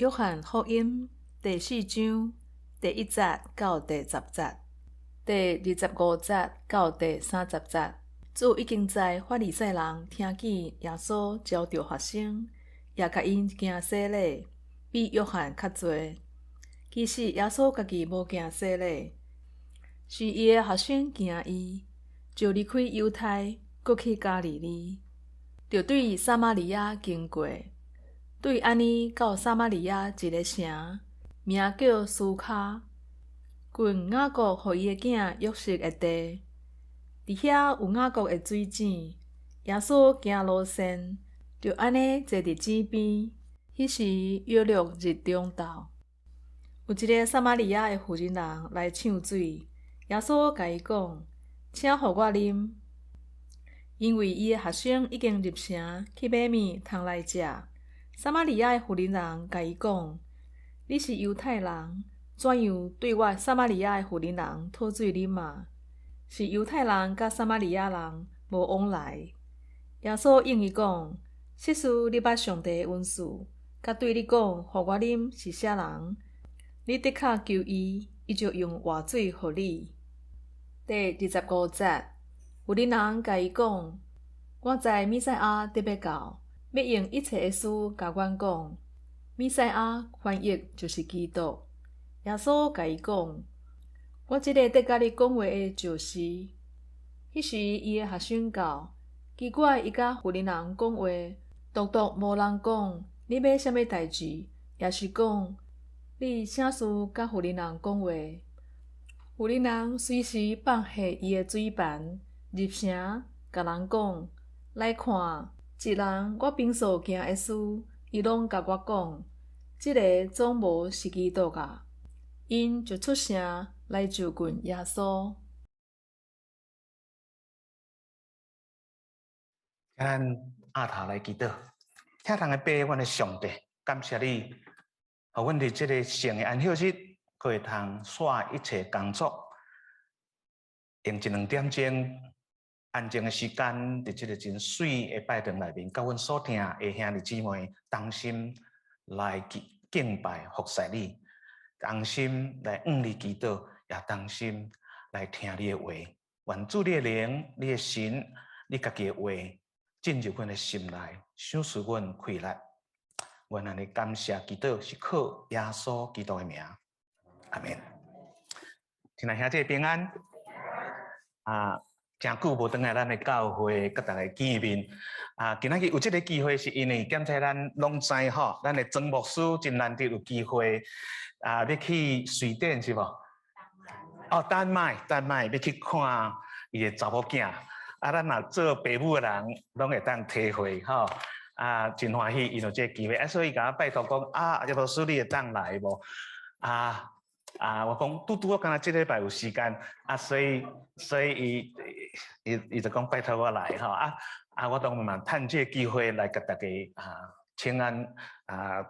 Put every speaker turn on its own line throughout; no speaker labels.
約翰福音第四章第一節到第十節，第二十五節到第三十節。主已經知法利賽人聽見耶穌召著學生，也共𪜶行洗禮，比約翰較濟。其實耶穌家己無行洗禮，是伊的學生行伊，就離開猶太，閣去加利利，就對撒瑪利亞經過。對按呢到撒瑪利亞一个城，名叫書卡，近雅各予伊的囝約瑟的地。佇遐有雅各的水井，耶穌行路跣，就按呢坐佇井邊。彼時約略日中晝，有一个撒瑪利亞的婦人人來搶水，耶穌共伊講：請予我啉。因為伊的學生已經入城去買物通來食。撒瑪利亞的婦人人共伊講：你是猶太人，怎樣對我撒瑪利亞的婦人人討水啉啊？是猶太人佮撒瑪利亞人無往來。耶穌應伊講：設使你捌上帝的恩賜，佮對你講予我啉是啥人，你的確求伊，伊就用活水予你。第二十五節，婦人人共伊講：我知彌賽亞得欲到，欲用一切的事共阮講。彌賽亞翻譯就是基督。耶穌共伊講：我這个佇共你講話的就是。彼時伊的學生到，奇怪伊佮婦人人講話，獨獨無人講你欲啥物代誌，抑是講你啥事佮婦人人講話。婦人人隨時放下伊的水盤，入城共人講：來看，一人我平素行的事，伊攏共我講，這个總無是基督啊！𪜶就出城來就近耶穌。
請咱阿頭來祈禱，天堂的爸，阮的上帝，感謝你，予阮佇這个聖的安息日，閣會通煞一切工作，用一兩點鐘安靜的時間，佇這个真媠的拜堂內面，佮阮所疼的兄弟姊妹同心來敬敬拜服侍你，同心來向你祈禱，也同心來聽你的話。願主你的靈、你的神、你家己的話進入阮的心內，賞賜阮氣力。阮按呢感謝祈禱，是靠耶穌基督的名。阿們。親愛兄弟平安。啊，誠久無轉來咱的教會，佮大家見面。啊，今仔日有這个機會，是因為檢查咱攏知吼，咱的曾牧師真難得有機會啊，欲去瑞典是無？哦，丹麥，丹麥欲去看伊的查某囝。啊，咱若做爸母的人，攏會當體會吼。啊，真歡喜伊有這个機會，啊，所以共我拜託講，啊，葉牧師你會當來無？啊啊，我講拄拄好，敢若這禮拜有時間，啊，所以所以伊伊伊就講拜託我來吼，啊啊，我當然嘛趁這个機會來共大家啊請安啊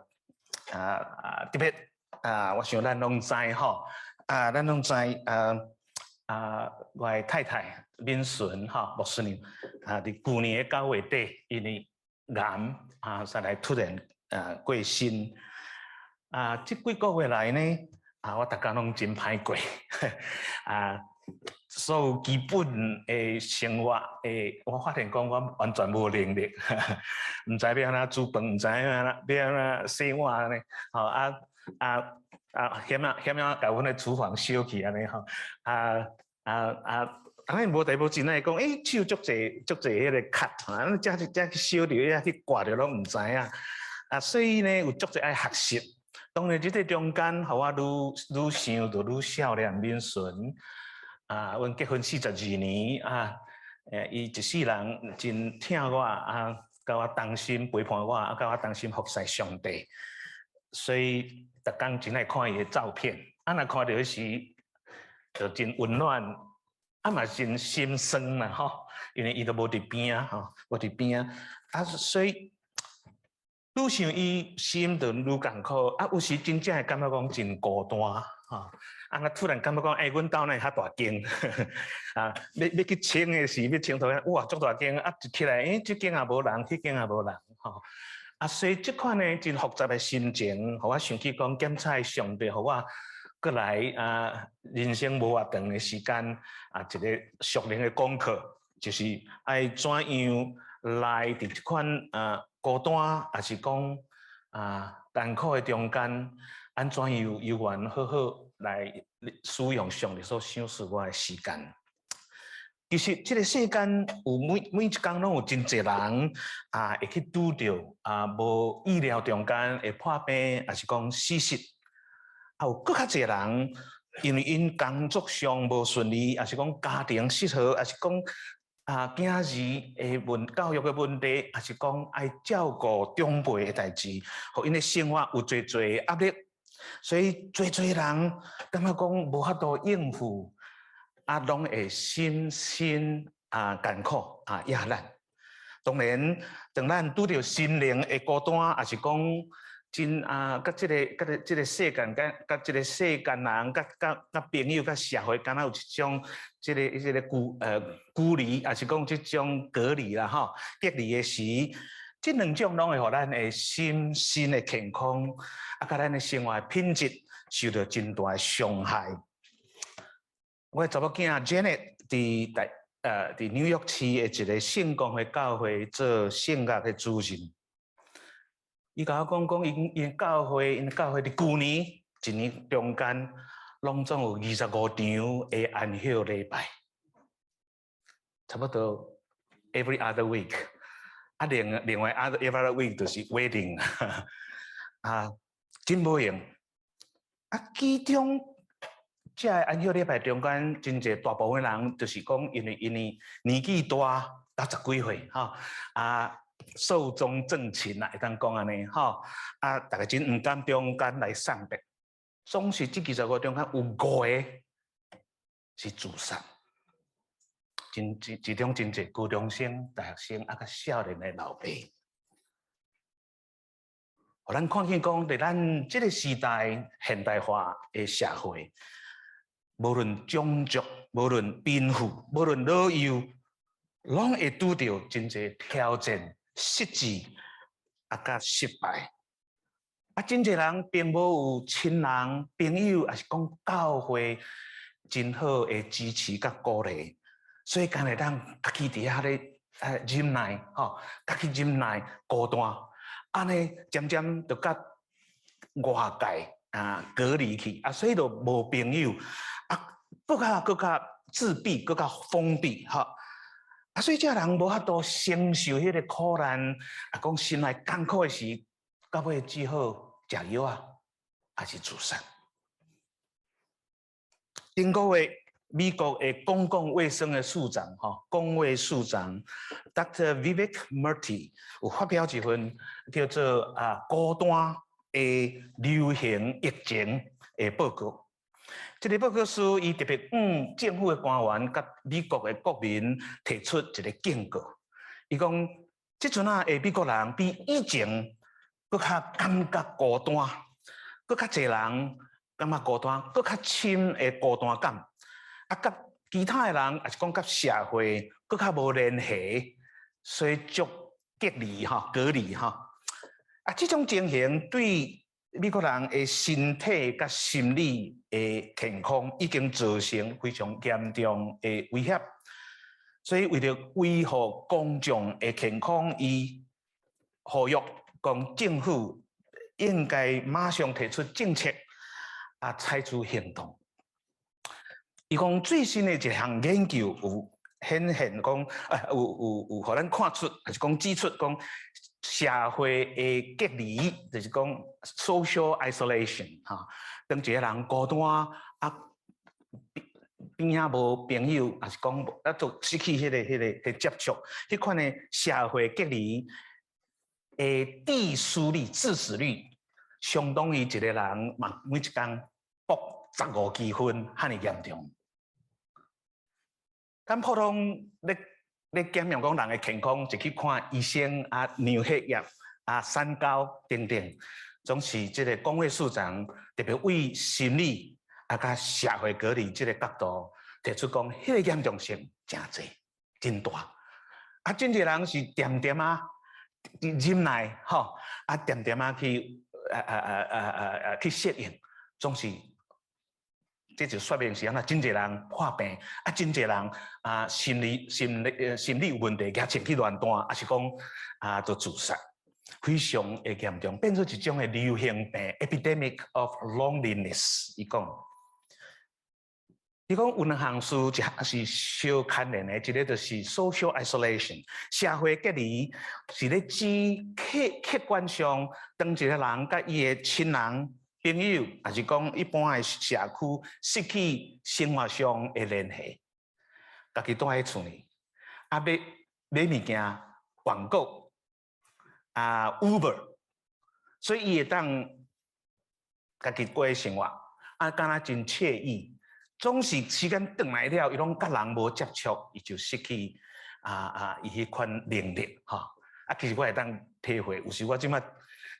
啊啊，特別啊，我想咱攏知吼，啊，咱攏知啊啊，我的太太敏純吼，牧師娘啊，佇舊年的九月底，因為癌啊，煞來突然啊過身啊，這幾個月來呢，啊，我逐工攏真歹過啊，所有基本的生活的，我發現講我完全無能力，毋知欲按怎煮飯，毋知欲按怎欲按怎洗碗按呢，吼啊啊啊，險仔險仔共阮的廚房燒去按呢吼，啊啊啊！按呢無代無誌，哪會講，欸，手足濟足濟彼个卡，啊，遮遮去燒著，遐去割著攏毋知影。啊，所以呢，有足濟愛學習。當然，這個中間，予我愈愈想，就愈少年敏純。啊，阮結婚四十二年啊，伊一世人真疼我啊，佮我同心陪伴我，啊，佮我同心服侍上帝。所以，逐工真愛看伊的照片，啊，若看著彼時，就真溫暖，啊嘛真心酸啦吼，因為伊都無佇邊仔吼，無佇邊仔，啊，所以愈想伊心就愈艱苦，啊，有時真正會感覺講真孤單吼，啊，若突然感覺講，欸，阮兜哪會遐大間，啊，欲欲去清的時，欲清佗，哇，足大間，啊，一起來，欸，這間也無人，彼間也無人，吼，啊，所以這款呢真複雜的心情，予我想起講，檢採上帝予我閣來啊，人生無偌長的時間啊，一個屬靈的功課，就是愛怎樣來佇這款啊孤單，抑是講啊艱苦的中間，按怎樣有緣好好來使用上帝所賞賜我的時間。其實這個世間有每每一工攏有真濟人啊，會去拄著啊無意料中間會破病，抑是講死失。啊有閣較濟人，因為𪜶工作上無順利，抑是講家庭失和，抑是講啊囝兒的問教育的問題，抑是講愛照顧長輩的代誌，予𪜶的生活有濟濟壓力，所以濟濟人感覺講無法度應付。啊，攏會心身啊艱苦啊壓力。當然，當咱拄著心靈的孤單，抑是講真啊，佮這個、佮個、這個世間、佮佮這個世間人、佮佮佮朋友、佮社會，敢若有一種這個、這個距距離，抑是講這種隔離啦吼。隔離的時，這兩種攏會予咱的心身的健康，啊，佮咱的生活品質受著真大的傷害。我的查某囝 Janet 佇台佇紐約市的一個聖公會教會做聖樂的主任。伊共我講講，𪜶𪜶教會，𪜶教會佇舊年一年中間，攏總有25場的安息禮拜，差不多 every other week。啊，另另外 other every other week 就是 wedding，啊，真無閒。啊，其中這个安息禮拜中間，真濟大部分人就是講，因為𪜶年紀大，90幾歲吼，啊，壽終正寢啦，會當講按呢吼，啊，逐家真毋甘中間來送別，總是這25中間有五個是自殺，真真其中真濟高中生、大學生啊，佮少年的老爸，予咱看見講，佇咱這個時代現代化的社會，無論種族，無論貧富，無論老幼，攏會拄著真濟挑戰、失志啊，佮失敗。啊，真濟人並無有親人、朋友，抑是講教會真好的支持佮鼓勵，所以干會當家己佇遐咧忍耐，吼，家己忍耐孤單，按呢漸漸就佮外界啊隔離去，啊，所以就無朋友。啊，閣較閣較自閉，閣較封閉，吼。啊，所以這人無法度承受彼個苦難，啊，講心內艱苦的時，到尾只好食藥啊，抑是自殺。頂個月，美國的公共衛生的署長，吼，公衛署長 Dr. Vivek Murthy 有發表一份叫做啊孤單的流行疫情的報告。這个報告書，伊特別向政府的官員佮美國的國民提出一個警告。伊講，這陣仔的美國人比以前閣較感覺孤單，閣較濟人感覺孤單，閣較深的孤單感。啊，佮其他的人，抑是講佮社會閣較無聯繫，所以足隔離吼，隔離吼。啊，這種情形對美國人的身體佮心理的健康已經造成非常嚴重的威脅，所以為著維護公眾的健康，伊呼籲講政府應該馬上提出政策，啊，採取行動。伊講最新的一項研究有顯現講，啊，有有有，予咱看出，抑是講指出講，社會的隔離，就是講 social isolation，哈，當一個人孤單啊，邊仔無朋友，抑是講啊，就失去彼个彼个的接觸，彼款的社會隔離的致死率、致死率，相當於一個人嘛每一工搏15公分，遐爾嚴重。咱普通咧咧檢驗講人的健康，就去看醫生啊，量血壓啊、三高等等，總是這個公衛署長特別為心理啊，佮社會隔離這個角度提出講，彼個嚴重性誠濟、真大。啊，真濟人是恬恬啊，忍耐吼，啊，恬恬仔去啊啊啊啊啊啊去適應，總是這就說明是按怎真濟人破病，啊，真濟人啊心理有問題，舉槍去亂彈，抑是講啊，就自殺，非常的嚴重，變做一種的流行病，epidemic of loneliness。伊講，伊講有兩項事一是相牽連的，一個就是 social isolation，社會隔離是咧指客觀上，當一個人佮伊的親人、朋友，抑是講一般的社區失去生活上的聯繫，家己蹛佇厝裡，啊買物件、網購啊 Uber，所以伊會當家己過生活，啊，敢若真愜意。總是時間轉來了，伊攏佮人無接觸，伊就失去伊彼款能力吼。啊，其實我會當體會，有時我這擺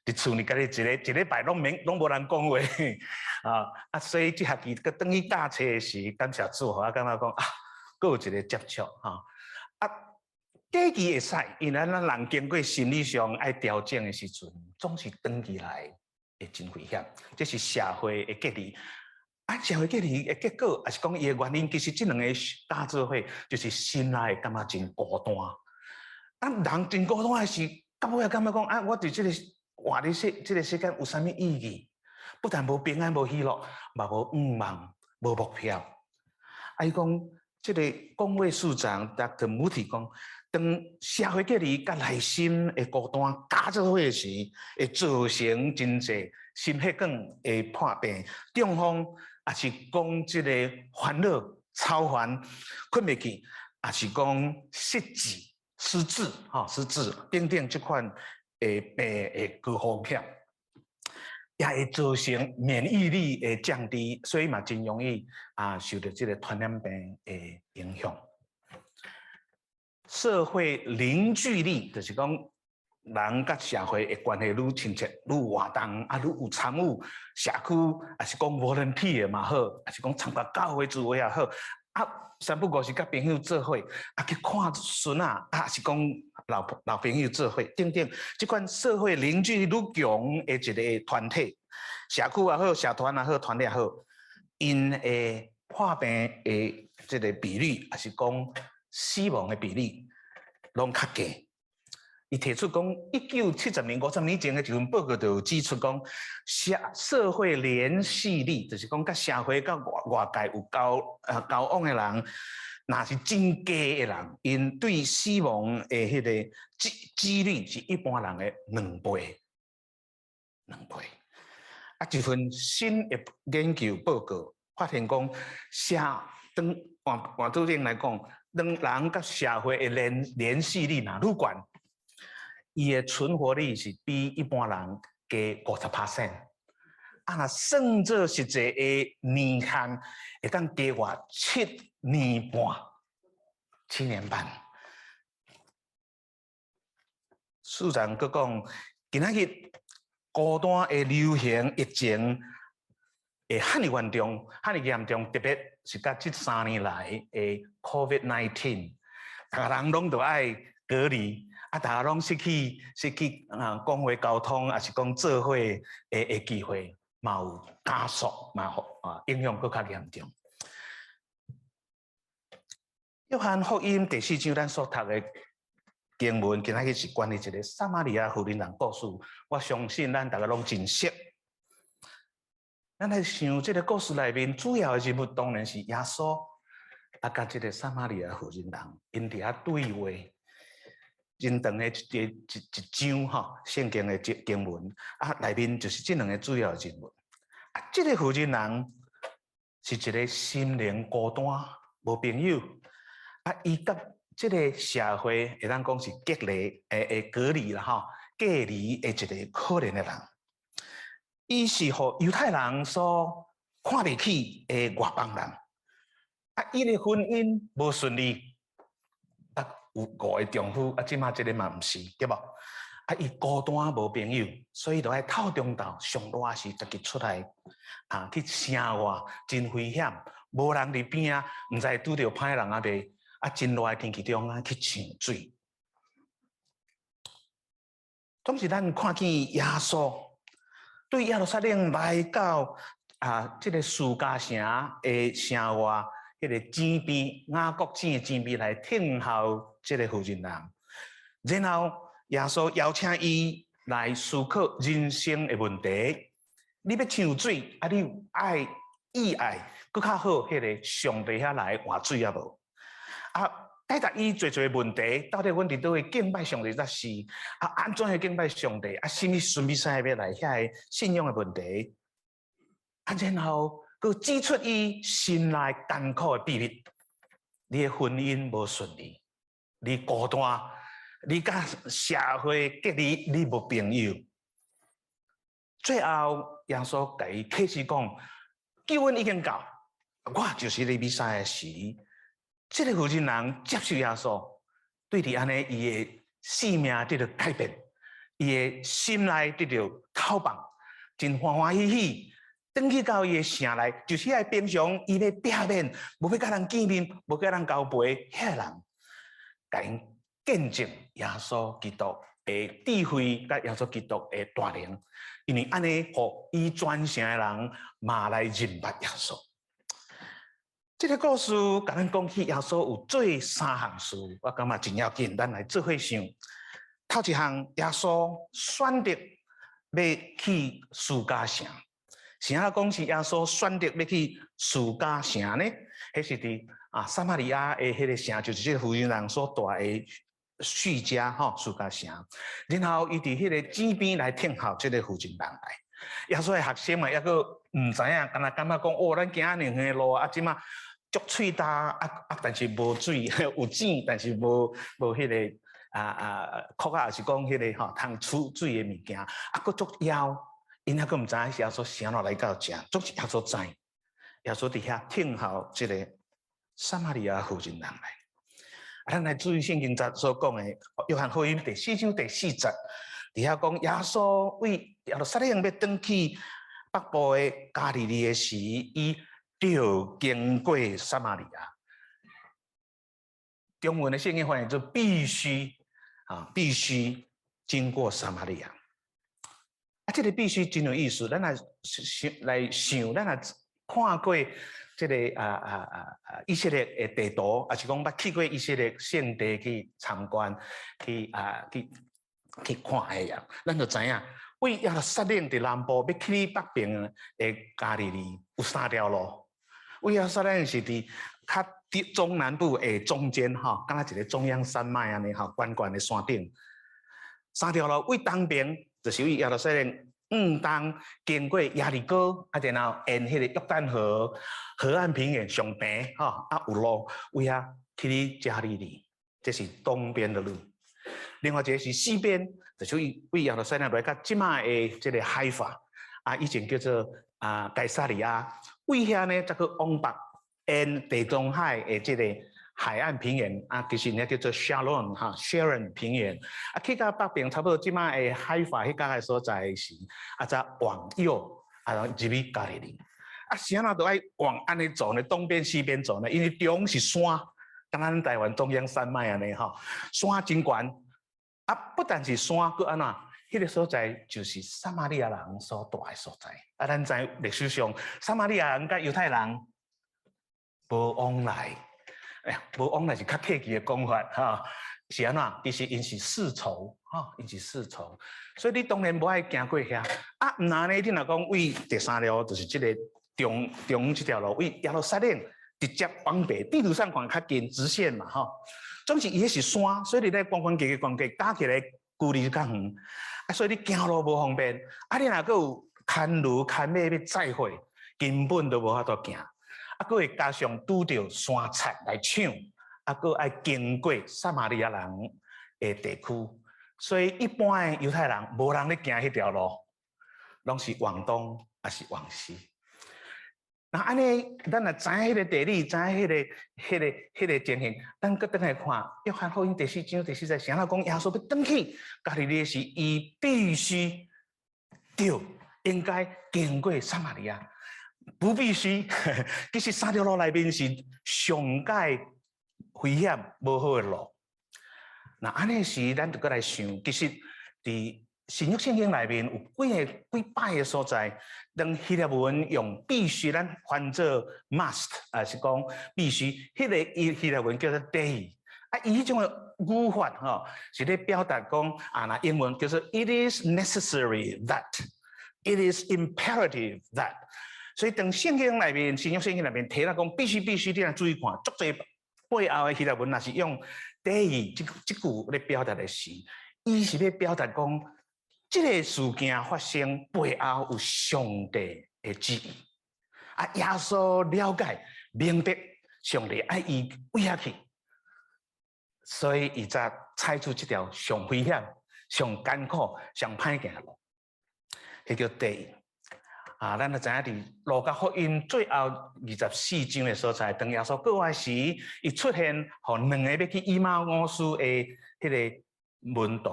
佇厝裡家己一個一禮拜攏免攏無人講話，啊，所以這學期閣轉去教冊時，感謝主，予我感覺講啊，閣有一個接觸吼。啊，短期會使，因為咱人經過心理上愛調整的時陣，總是轉起來會真危險。這是社會的隔離。啊，社會隔離的結果，抑是講伊的原因，其實這兩个加做伙，就是心內會感覺真孤單。啊，人真孤單的時，到尾也感覺講啊，我佇這個活佇世這个世間有啥物意義？不但無平安、無喜樂，嘛無願望、無目標。啊，伊講這个公衛署長 Dr. Murthy 講，當社會隔離佮內心的孤單加做伙時，會造成真濟心血管的破病、中風，抑是講這个煩惱、操煩、睏袂去，抑是講失智、失智、吼失智等等這款的病的高風險，也會造成免疫力的降低，所以嘛真容易啊受著這个傳染病的影響。社會凝聚力就是講人佮社會的關係愈親切、愈活動，啊，愈有參與社區，抑是講 volunteer 嘛好，抑是講參加教會聚會也好，啊，三不五時佮朋友做伙，啊，去看孫仔，啊，是講老朋友做伙，等等，這款社會凝聚力愈強的一个團體，社區也好，社團也好，團體也好，𪜶的破病的這个比率，抑是講死亡的比例，攏較低。伊提出講，1970年、50年前的一份報告就有指出講，社會聯繫力，就是講佮社會佮外界有交往的人，若是真低的人，𪜶對死亡的彼个幾率是一般人的兩倍，兩倍。啊，一份新的研究報告發現講，當換換做來講，當人佮社會的聯繫力若愈懸，伊的存活率是比一般人低50%。啊，若算做實際的年限，會當加活七年半，七年半。署長閣講，今仔日孤單的流行疫情會遐爾嚴重，遐爾嚴重，特別是佮這3年來的 COVID-19，逐个人攏著愛隔離，啊，逐个攏失去啊講話溝通，抑是講做伙的機會，嘛有加速，嘛啊影響閣較嚴重。約翰福音第四章咱所讀的經文，今仔日是關於一个撒瑪利亞婦人的故事。我相信咱逐个攏真熟。咱來想這个故事內面主要的人物，當然是耶穌，啊，佮這个撒瑪利亞婦人，𪜶佇遐對話，真長的一個一一章吼，聖經的經文，啊，內面就是這兩个主要人物。啊，這个婦人是一个心靈孤單、無朋友，啊，伊佮這个社會會當講是隔離、會隔離啦吼，隔離的一个可憐的人。伊是予猶太人所看袂起的外邦人。啊，伊的婚姻無順利，啊，有五个丈夫，啊，這馬這个嘛毋是，對無？啊，伊孤單無朋友，所以就愛透中晝上熱時，家己出來啊去城外，真危險，無人佇邊仔，毋知拄著歹人啊袂？啊，真熱的天氣中啊去搶水。總是咱看見耶穌對耶路撒冷來到啊，這个士迦城的城外，彼个井邊，雅各井的井邊來等候這个婦人人，然後耶穌邀請伊來思考人生的問題。你欲搶水，啊，你有愛意愛，閣較好，彼个上帝遐來換水啊無？啊，解答伊濟濟問題，到底阮佇佗位敬拜上帝才是？啊，按怎樣敬拜上帝？啊，啥物順彌賽欲來遐个信仰的問題？啊，然後閣指出伊心內艱苦的秘密。你的婚姻無順利，你孤單，你佮社會隔離，你無朋友。最後，耶穌共伊啟示講，救恩已經到，我就是咧彌賽亞時。這个婦人人接受耶穌，對佇按呢，伊的性命得著改變，伊的心內得著透放，真歡歡喜喜。轉去到伊的城內，就是遐平常伊欲避免，無欲佮人見面，無佮人交陪，遐个人，共𪜶見證耶穌基督的智慧，佮耶穌基督的大能，因為按呢，予伊全城的人嘛來認捌耶穌。這个故事共咱講起耶穌有做三項事，我感覺真要緊，咱來做伙想。頭一項，耶穌選擇欲去士迦城。啥人講是耶穌選擇欲去士迦城呢？彼是佇啊撒瑪利亞的彼个城，就是這个婦人人所蹛的敘加吼士迦城。然後伊佇彼个井邊來等候這个婦人人來。耶穌的學生嘛，猶閣毋知影，敢若感覺講哦，咱行遮爾遠的路啊，這馬足喙焦啊啊，但是無水，有井，但是無無彼个啊啊，箍仔，也是講彼个吼通儲水的物件，啊，閣足枵。𪜶猶閣毋知影是耶穌啥怎來到遮，總是耶穌知，耶穌佇遐等候這个撒瑪利亞婦人人來。啊，咱來注意聖經節所講的，約翰福音第四章第四節，佇遐講耶穌為耶路撒冷欲轉去北部的加利利的時，伊著經過撒瑪利亞。中文的聖經翻譯做必須啊，必須經過撒瑪利亞。啊，這个必須真有意思，咱來想來想，咱若看過這个啊啊啊啊以色列的地圖，抑是講捌去過以色列聖地去參觀，去啊去去看的人，咱就知影，為耶路撒冷佇南部欲去北邊的加利利有三條路。為耶路撒冷是佇較中南部的中間吼，敢若一个中央山脈按呢吼，懸懸的山頂。三條路為東邊，就是為耶路撒冷往東經過耶利哥，啊，然後沿彼个約旦河河岸平原上平吼，啊有路為遐去加利利，這是東邊的路。另外一个是西邊，就是為耶路撒冷來到這馬的這个海法，啊，以前叫做啊該撒利亞，為遐呢才閣往北沿地中海的這个海岸平原啊，其實呢叫做沙倫哈 Sharon 平原，啊，去到北邊差不多這馬的海法彼角的所在時，啊，才往右啊入去加利利。啊，啥人都愛往按呢走呢？東邊西邊走呢？因為中是山，敢若咱台灣中央山脈按呢吼，山真懸。啊，不但是山，閣按怎？彼个所在就是撒瑪利亞人所蹛的所在。啊，咱知歷史上撒瑪利亞人佮猶太人無往來。哎呀，無往來是較客氣的講法，哈，是按怎？其實𪜶是世仇，哈，𪜶是世仇，所以你當然無愛行過遐。啊，毋若呢，你若講為第三條，就是這个中中這條路，為耶路撒冷直接往北，地圖上看較近直線嘛，吼。總是伊彼是山，所以你咧懸懸低低懸低，加起來距離較遠。啊，所以你行路無方便。啊，你若閣有牽驢牽馬欲載貨，根本都無法度行。啊，閣會加上拄著山賊來搶，啊，閣愛經過撒瑪利亞人的地區，所以一般的猶太人無人咧行彼條路，攏是往東抑是往西。那按呢，咱若知影彼个地理，知影彼个情形，咱閣轉來看約翰福音第四章第四節，啥人講耶穌欲轉去加利利時，伊必須著應該經過撒瑪利亞。不必須，其實三條路內面是上蓋危險無好的路。那按呢時，咱就閣來想，其實佇新約聖經內面有幾个幾擺的所在，當希臘文用必須，咱翻做 must，啊是講必須，彼个伊希臘文叫做 dei，啊，伊彼種的語法吼，是咧表達講啊，若英文叫做 it is necessary that，it is imperative that。所以當聖經內面，新約聖經內面提到講必須必須，你若注意看，足濟背後的希臘文若是用 dei 這句咧表達的時，伊是咧表達講，這个事件發生背後有上帝的旨意。啊，耶穌了解明白上帝愛伊為遐去，所以伊才採取這條上危險、上艱苦、上歹行的路，彼叫 dei。啊，咱就知影佇路加福音最後24章的所在，當耶穌過來時，伊出現予兩个欲去以馬忤斯的彼个門徒。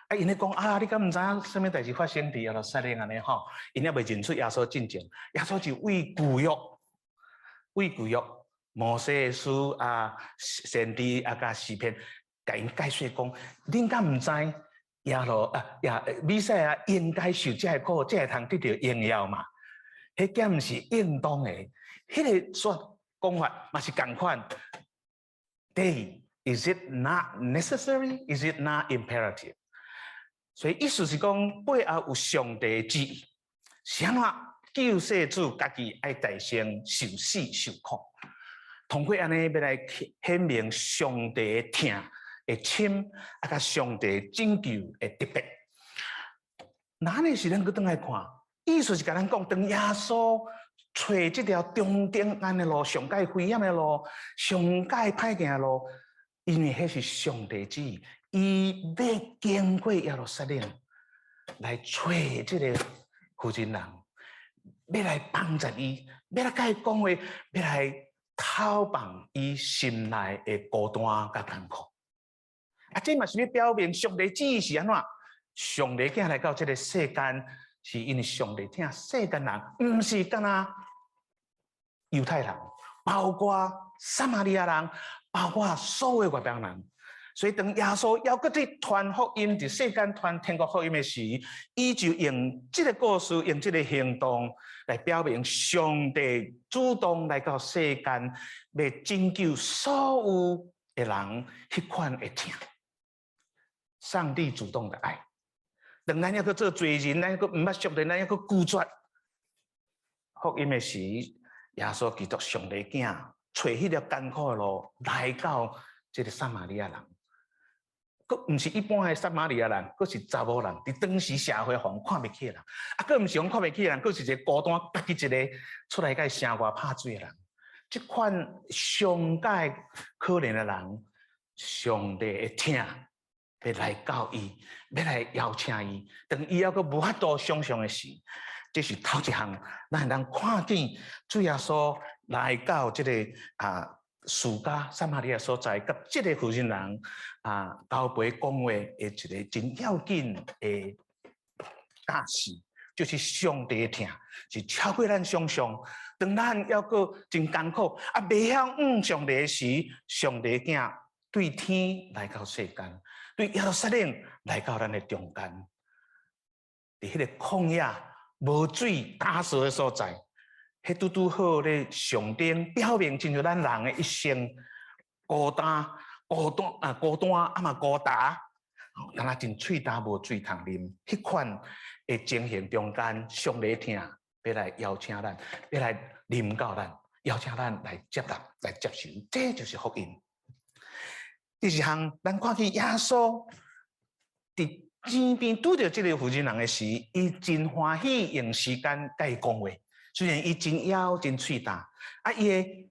啊，𪜶咧講啊，你敢毋知影啥物代誌發生佇耶路撒冷按呢吼？𪜶猶未認出耶穌進前，耶穌就對舊約，對舊約摩西的書啊、先知啊、佮詩篇，共𪜶解說講，恁敢毋知耶路啊耶彌賽亞應該受這个苦，才會通得著榮耀嘛？彼敢毋是應當的？彼个說講法嘛是仝款。Dei, is it not necessary? Is it not imperative? 所以意思是講背後有上帝的旨意，是按怎救世主家己愛代先受死受苦，通過按呢欲來顯明上帝的疼的深，啊，佮上帝拯救的特別。那按呢是咱閣轉來看，意思是共咱講，當耶穌揣這條中等按的路，上蓋危險的路，上蓋歹行的路，因為彼是上帝旨意，伊欲經過耶路撒冷來揣這个婦人人，欲來幫助伊，欲來共伊講話，欲來透放伊心內的孤單佮艱苦。啊，這嘛是欲表明上帝旨意是按怎？上帝囝來到這个世間，是因為上帝疼世間人，毋是干焦猶太人，包括撒瑪利亞人，包括所有外邦人。所以當耶穌猶閣佇傳福音，佇世間傳天國福音的時，伊就用這个故事，用這个行動來表明上帝主動來到世間，欲拯救所有的人，彼款的疼。上帝主動的愛。當咱猶閣做罪人，咱猶閣毋捌上帝，咱猶閣拒絕福音的時，耶穌基督上帝囝，揣彼條艱苦的路來到這个撒瑪利亞人，閣毋是一般的撒瑪利亞人，閣是查某人，佇當時社會予人看袂起的人，啊，閣毋是講看袂起的人，閣是一個孤單，家己一个出來共城外拍水的人。這款上蓋可憐的人，上帝會疼，欲來到伊，欲來邀請伊。當伊猶閣無法度想象的時，這是頭一項，咱會當看見主耶穌來到這个啊士加撒瑪利亞所在，佮這个婦人人啊交陪講話的一个真要緊的教示，就是上帝的疼是超過咱想象。當咱猶閣真艱苦啊，袂曉向上帝的時，上帝囝對天來到世間，對耶路撒冷來到咱的中間，佇彼个曠野無水乾燥的所在，彼拄拄好咧象徵表明，親像咱人的一生孤單、孤單啊、孤單啊嘛孤單，敢若真喙焦無水通啉，彼款的情形中間，上帝疼欲來邀請咱，欲來臨到咱，邀請咱來接納、來接受，這就是福音。第二項，咱看見耶穌佇井邊拄著這个婦人人的時，伊真歡喜用時間共伊講話。雖然伊真枵、真喙焦，啊，伊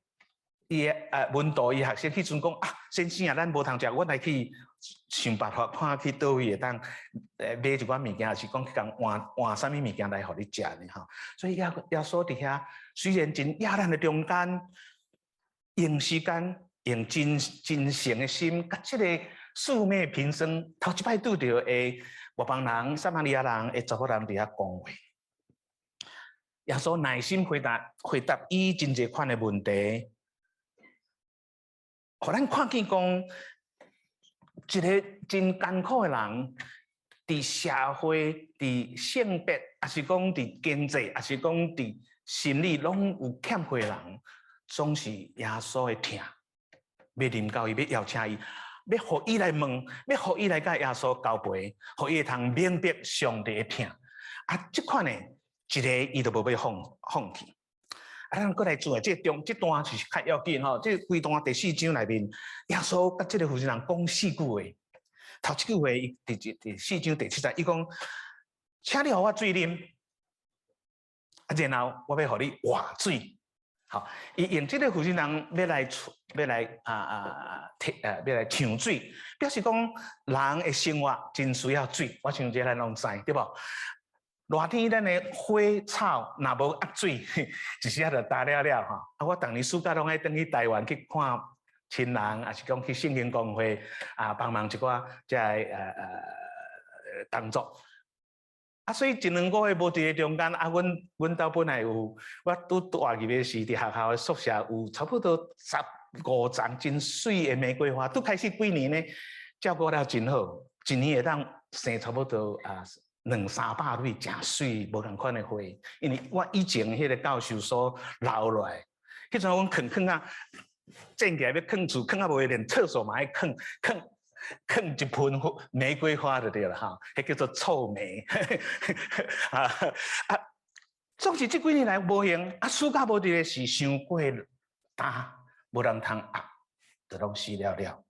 的門徒伊學生彼陣講啊，先生啊，咱無通食，阮來去想辦法看去佗位會當買一寡物件，抑是講去共換換啥物物件來予你食呢吼。所以耶穌佇遐雖然真壓咱的中間，用時間，用真真誠的心，佮這个素昧平生頭一擺拄著的外邦人、撒瑪利亞人的查某人佇遐講話。耶穌耐心回答伊真濟款的問題，予咱看見講一个真艱苦的人，佇社會、佇性別，抑是講佇經濟，抑是講佇心理，攏有欠缺的人，總是耶穌的疼，欲臨到伊，欲邀請伊，欲予伊來問，欲予伊來佮耶穌交陪，予伊會通明白上帝的疼。啊，這款的一个伊都無欲放棄。啊，咱閣來注意，這個中這段是較要緊吼。這規段第四章內面，耶穌佮這个婦人講四句話。頭一句話，伊第四章第七節，伊講：請你予我水啉，啊，然後我欲予你活水。好，伊用這个婦人欲來出，欲來啊啊提欲來搶水，表示講人的生活真需要水。我想這咱攏知，對無？熱天咱的花草若無壓水，一時仔就焦了了吼。啊，我逐年暑假攏愛轉去台灣去看親人，抑是講去聖經公會啊，幫忙一寡這个工作。啊，所以一兩個月無佇咧中間，啊，阮兜本來有，我拄蹛入去時，佇學校的宿舍有差不多十五叢真媠的玫瑰花，拄開始幾年呢，照顧了真好，一年會當生差不多啊兩三百蕊誠媠無仝款的花。因為我以前彼个教授所留落來，彼陣阮囥囥啊，站起來欲囥厝，囥啊無連廁所嘛愛囥囥。囥一盆玫瑰花就對了哈，彼叫做臭梅啊啊！總是這幾年來無閒，啊，暑假無佇咧是傷過焦，無人通壓，就攏死了了。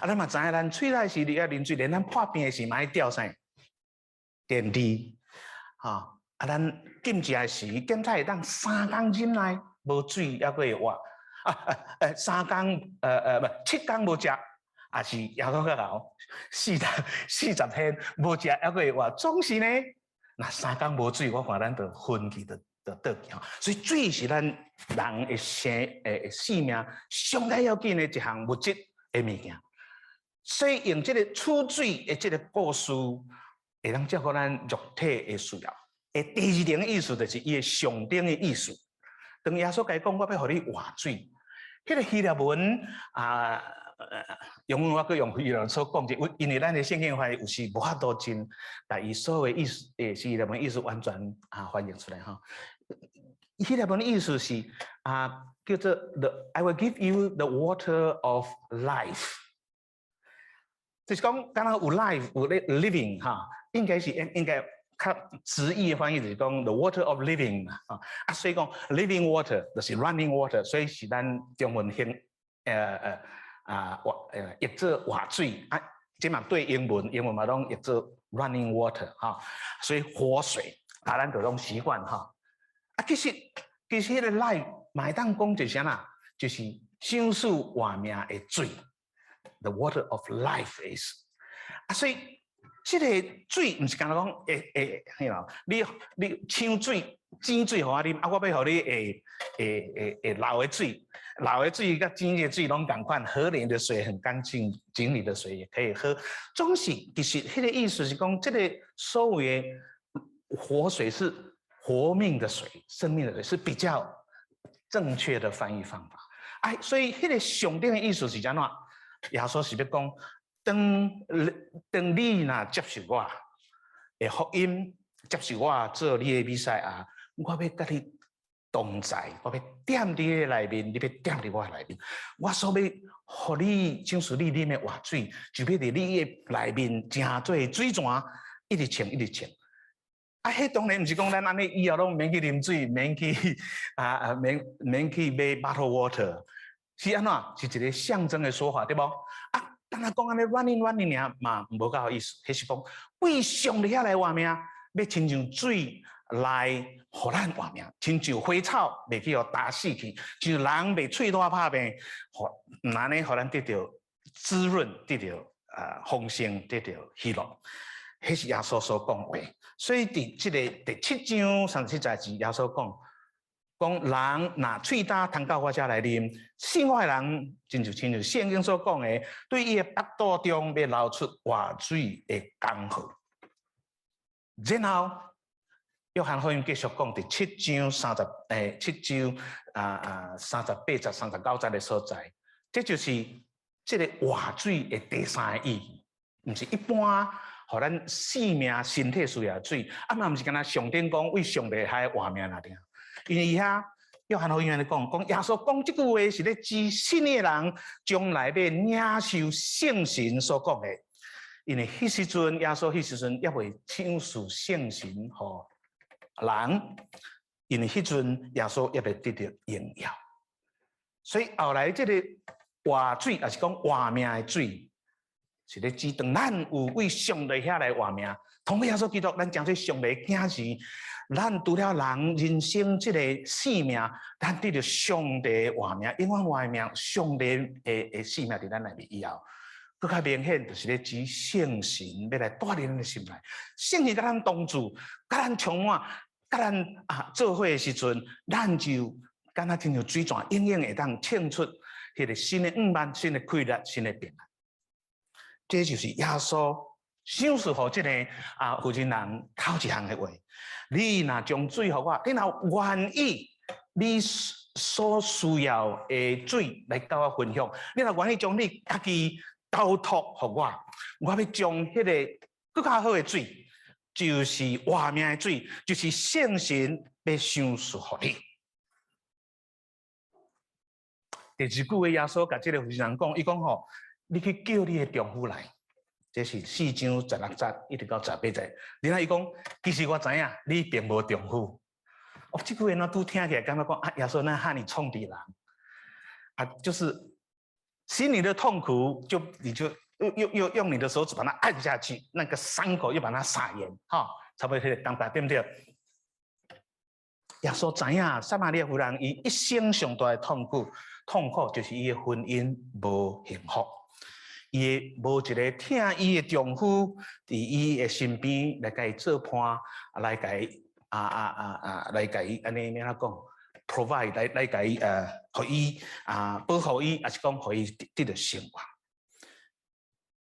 啊，咱嘛知影，咱喙內是愛啉水，連咱破病的時嘛愛吊啥電池，吼啊，咱禁食的時，檢查會當三工忍耐無水，猶閣會活啊啊三工毋7工無食。也是猶閣較𠢕，40天無食，猶閣會活，總是呢，若三工無水，我看咱就昏去，就倒去吼。所以水是咱人的生命上較要緊的一項物質的物件。所以用這个取水的這个故事，會當照顧咱肉體的需要。第二層意思就是伊的上頂的意思。當耶穌共伊講，我欲予你活水，彼个希臘文啊。用我閣用希臘文所講者，因為咱的聖經翻譯有時無法度真，共伊所有的意思，希臘文意思完全啊翻譯出來吼。希臘文的意思是啊，叫做 I will give you the water of life，就是講，敢若有 life 有 living 哈，應該是應該較直譯的翻譯就是講 the water of living 啊，啊，所以講 living water 就是 running water，所以是咱中文興活譯做活水啊，這嘛對英文，英文嘛攏譯做 running water 哈，所以活水啊，咱就攏習慣哈。啊，其實彼个 life 嘛會當講就是啥啦，就是生死活命的水，the water of life is 啊，所以這个水毋是干焦講會會彼囉，你搶水、井水予我啉，啊，我欲予你會流的水，流的水佮井的水攏仝款，河裡的水很乾淨，井裡的水也可以喝。總是其實彼个意思是講，這个所謂的活水是活命的水，生命的水是比較正確的翻譯方法。哎，所以彼个上頂的意思是按怎？耶穌是欲講，當你若接受我的福音，接受我做你的彌賽亞，我欲佮你同在，我欲踮佇你內面，你欲踮佇我內面。我所欲予你，就是你啉的活水，就欲佇你的內面成做水泉，一直衝，一直衝。啊，彼當然毋是講咱按呢以後攏免去啉水，免去啊啊，免去買 bottle water，是按怎？是一个象徵的說法，對無？啊，干焦講按呢 running running 爾嘛，無夠意思。彼是講為上帝遐來活命，欲親像水來予咱活命，親像花草袂去予焦死去，像人袂喙瀾拍病，予按呢予咱得著滋潤，得著豐盛，得著喜樂。彼是耶穌所講話。所以佇這个第七章37節，耶穌講，講人若喙焦，通到我遮來啉，信我的人，真就親像聖經所講的，對伊的腹肚中欲流出活水的江河。然後，約翰福音繼續講，佇七章38節、39節的所在，這就是這个活水的第三个意義，毋是一般予咱性命身體需要水，啊嘛毋是干焦上頂講為上帝遐活命爾爾。因為伊遐約翰福音按呢講，講耶穌講這句話是咧指信伊的人將來欲領受聖神所講的。因為彼時陣耶穌彼時陣猶未賞賜聖神予人，因為彼陣耶穌猶未得著榮耀，所以後來這个活水，抑是講活命的水，是咧指當咱有為上帝遐來活命，通過耶穌基督，咱成做上帝囝兒，咱除了人人生這个性命，咱得著上帝活命，永遠活命，上帝的性命佇咱內面以後，閣較明顯就是咧指聖神欲來帶佇咱的心內，聖神佮咱同住，佮咱充滿，佮咱啊做伙的時陣，咱就敢若親像水泉，永遠會當衝出彼个新的向望、新的氣力、新的平安。這就是耶穌賞賜予這个啊婦人人頭一項的話。你若將水予我，你若願意你所需要的水來佮我分享，你若願意將你家己交託予我，我欲將彼个閣較好的水，就是活命的水，就是聖神欲賞賜予你。第二句話，耶穌共這个婦人講，伊講吼，你去叫你的丈夫來，這是四章十六節一直到十八節。然後伊講，其實我知影你並無丈夫。哦，這句話若拄聽起來，感覺講啊，耶穌哪遐爾創治人啊，就是心裡的痛苦，就你就又又又用你的手指把它按下去，那個傷口又把它撒鹽，哈，差不多彼个感覺對毋對？耶穌知影撒瑪利亞婦人伊一生上大的痛苦，痛苦就是伊的婚姻無幸福，伊的無一个疼伊的丈夫佇伊的身邊來共伊做伴，來共伊啊啊啊啊，來共伊按呢按怎講？provide 來來共伊予伊啊保護伊，抑是講予伊得著生活。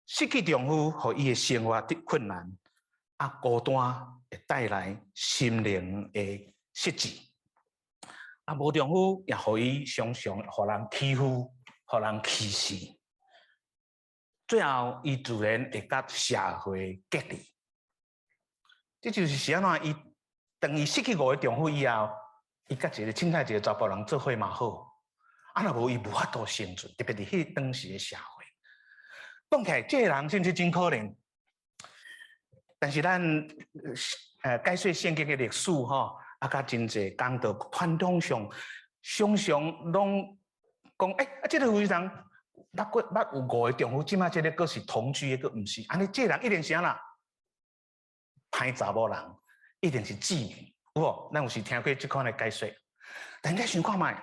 失去丈夫，予伊的生活得困難，啊孤單會帶來心靈的失志。啊無丈夫也予伊常常予人欺負，予人歧視。最後，伊自然會佮社會隔離。這就是是按怎？伊當伊失去五个丈夫以後，伊佮一个凊彩一个查埔人做伙嘛好，啊若無伊無法度生存，特別佇彼當時的社會。講起來，這个人是毋是真可憐？但是咱解說聖經的歷史吼，啊，佮真濟講道傳統上，常常攏講，欸，啊，這个婦人捌過捌有五個丈夫，這馬這个閣是同居的，閣毋是。按呢，這个人一定是按怎？歹查某人，一定是妓女，有無？咱有時聽過這款的解說。但你想看覓？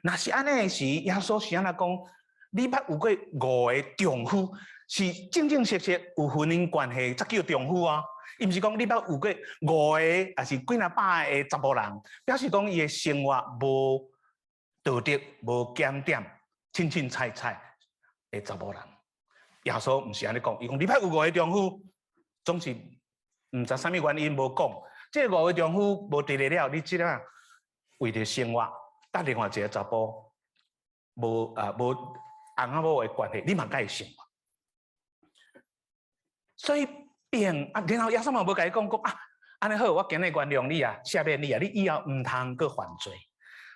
若是按呢的時，耶穌是按怎講？你捌有過五个丈夫，是正正式式有婚姻關係才叫丈夫啊。伊毋是講你捌有過五個，抑是幾若百个查埔人，表示講伊的生活無道德、無檢點、凊凊彩彩的查某人。耶穌毋是按呢講，伊講你捌有五个丈夫，總是毋知啥物原因無講。這五个丈夫無佇咧了，你這個為著生活，佮另外一个查埔無啊無翁仔某的關係，你嘛共伊生活。所以變啊，然後耶穌嘛無共伊講講啊，按呢好，我今日原諒你啊，赦免你啊，你以後毋通閣犯罪。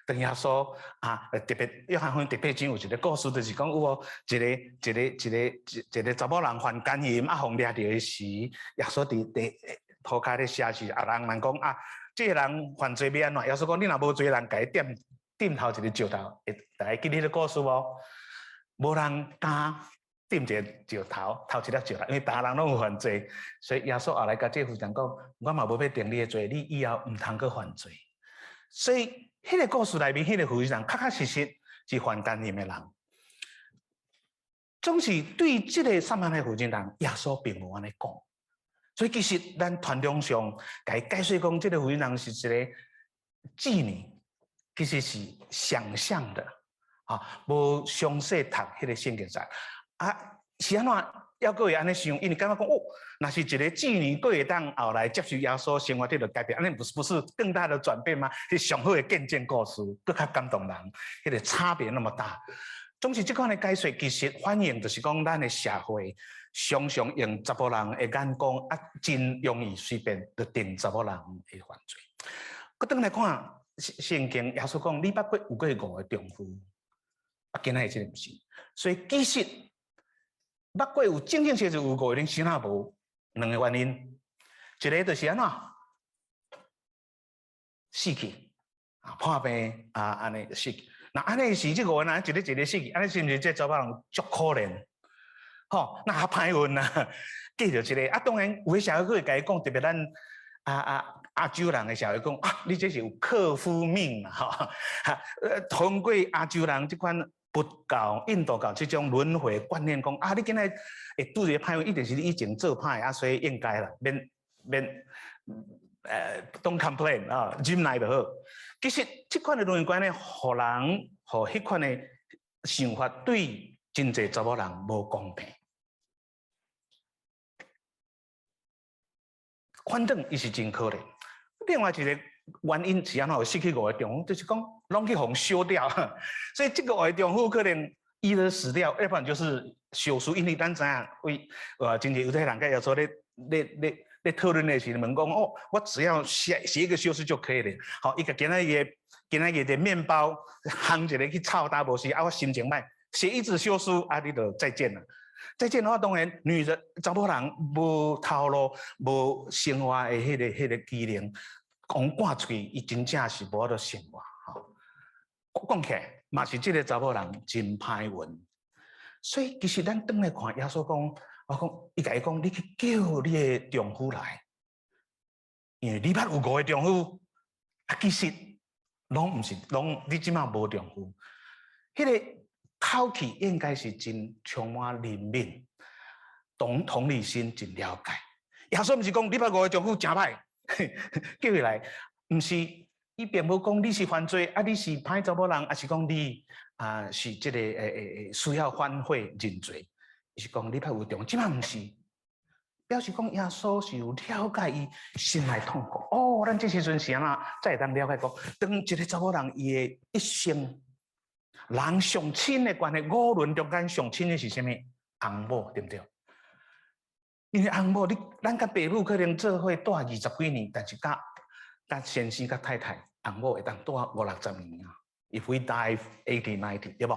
當耶穌啊，特別約翰福音第八章有一个故事，就是講有無一个一個一個一一个查某人犯姦淫啊，予掠著的時，耶穌佇佇塗跤咧寫字，啊人人講啊，這个人犯罪欲按怎？耶穌講你若無罪人，共伊擲擲頭一个石頭，會大家記得彼个故事無？無人敢擲一个石頭，頭一粒石頭，因為逐人攏有犯罪，所以耶穌後來共這個婦人講，我嘛無欲定你的罪，你以後毋通閣犯罪。所以，彼个故事內面，彼个婦人確確實實是犯姦淫的人。總是對這个撒瑪利亞婦人，耶穌並無按呢講。所以其實咱傳統上共伊解釋講，這个婦人是一个妓女，其實是想象的，啊，無詳細讀彼个聖經節。啊，是按怎？猶閣會按呢想，因為感覺講哦，若是一个妓女，閣會當後來接受耶穌，生活得著改變，按呢不是更大的轉變嗎？是上好的見證故事，閣較感動人，彼个差別那麼大。總是這款的解說，其實反映就是講咱的社會常常用查埔人的眼光啊，真容易隨便就定查某人的犯罪。閣轉來看聖經，耶穌講，你捌過有過五个丈夫，啊，今仔日這个毋是，所以其實捌過有正正實實有五個人，生仔無兩个原因，一个就是按怎死去啊，破病啊，按呢死去。若按呢是這五个人一个一个死去，按呢是毋是這查某人足可憐？吼，若較歹運啊，記著這个啊，當然有的社會閣會共伊講，特別咱亞洲人的社會講啊，你這是有克夫命啊，吼，通過亞洲人這款佛教、印度教這種輪迴觀念講啊，你今仔會拄著歹運，一定是你以前做歹啊，所以應該啦，免免don't complain 啊，忍耐就好。其實這款的倫理觀念，予人予彼款的想法，對真濟查某人無公平。反正伊是真可憐。另外一個原因是按怎會失去五个丈夫，就是講攏去予休掉。所以這個五个丈夫可能一個死掉，要不然就是休書。因為咱知影，為真濟猶太人佮耶穌咧咧咧咧討論的時問講哦，我只要寫寫一個休書就可以了。好，伊共今仔日的麵包烘一个去臭焦無時，啊，我心情歹，寫一紙休書，啊，你就再見啦。再見的話，當然女人查某人無頭路、無生活的彼個機能，講趕出去，伊真正是無法度生活。吼，講起來嘛是這个查某人真歹運。所以其實咱轉來看耶穌講，我講伊共伊講，你去叫你的丈夫來，因為你捌有五个丈夫，啊，其實攏毋是，攏你這馬無丈夫，彼个口氣應該是真充滿憐憫，同同理心真了解。耶穌毋是講你捌五个丈夫誠歹，叫伊來，毋是，伊並無講你是犯罪，啊你是歹查某人，抑是講你啊是這个需要反悔認罪。伊是講你捌有丈夫，這馬毋是，表示講耶穌是有了解伊心內痛苦。哦，咱這時陣是按怎才會當了解講，當一个查某人伊的一生。人上親的關係，五倫中間上親的是啥物？翁某，對毋對？因為翁某，你咱佮爸母可能做伙蹛二十幾年，但是佮佮先生、佮太太、翁某會當蹛五六十年啊。If we die 80, 90，對無？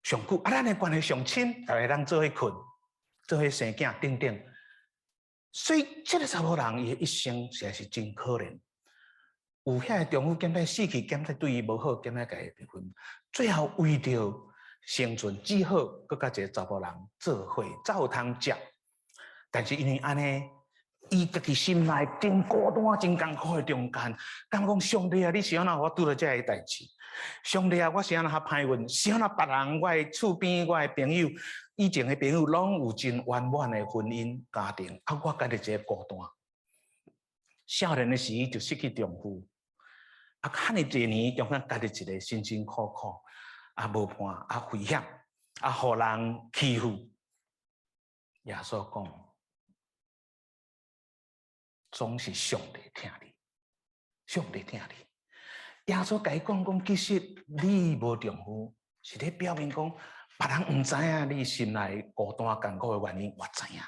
上久啊，咱的關係上親，逐家人做伙睏，做伙生囝等等。所以，這个查某人伊的一生實在是真可憐。有遐个丈夫，兼擺死去，兼擺對伊無好，兼擺共伊離婚，最後為著生存，只好閣佮一个查埔人做伙，才有通食。但是因為按呢，伊家己心內真孤單、真艱苦的中間，感覺講上帝啊，你是按怎予我拄著這个代誌？上帝啊，我是按怎較歹運？是按怎別人我的厝邊、我的朋友、以前的朋友，攏有真圓滿的婚姻家庭，啊，我家己一个孤單。少年的時就失去丈夫，啊，遐爾濟年中間家己一个辛辛苦苦，啊，無伴，啊，危險，啊，予人欺負。耶穌講，總是上帝疼你，上帝疼你。耶穌共伊講講，其實你無丈夫，是咧表明講，別人毋知影你心內孤單艱苦的原因，我知影。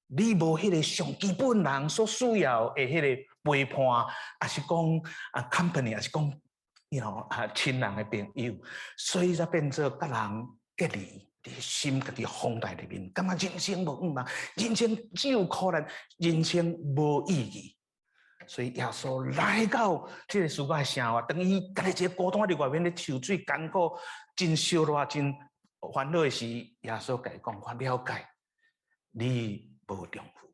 你無彼个上基本人所需要的彼个陪伴，抑是講啊 company，抑是講，you know 啊親人的朋友，所以才變做佮人隔離，你心家己封在裡面，感覺人生無向望，人生只有苦難，人生無意義。所以耶穌來到這个世界生活，當伊家己一个孤單佇外面咧抽水艱苦、真燒熱、真煩惱的時，耶穌共伊講：我了解你無丈夫，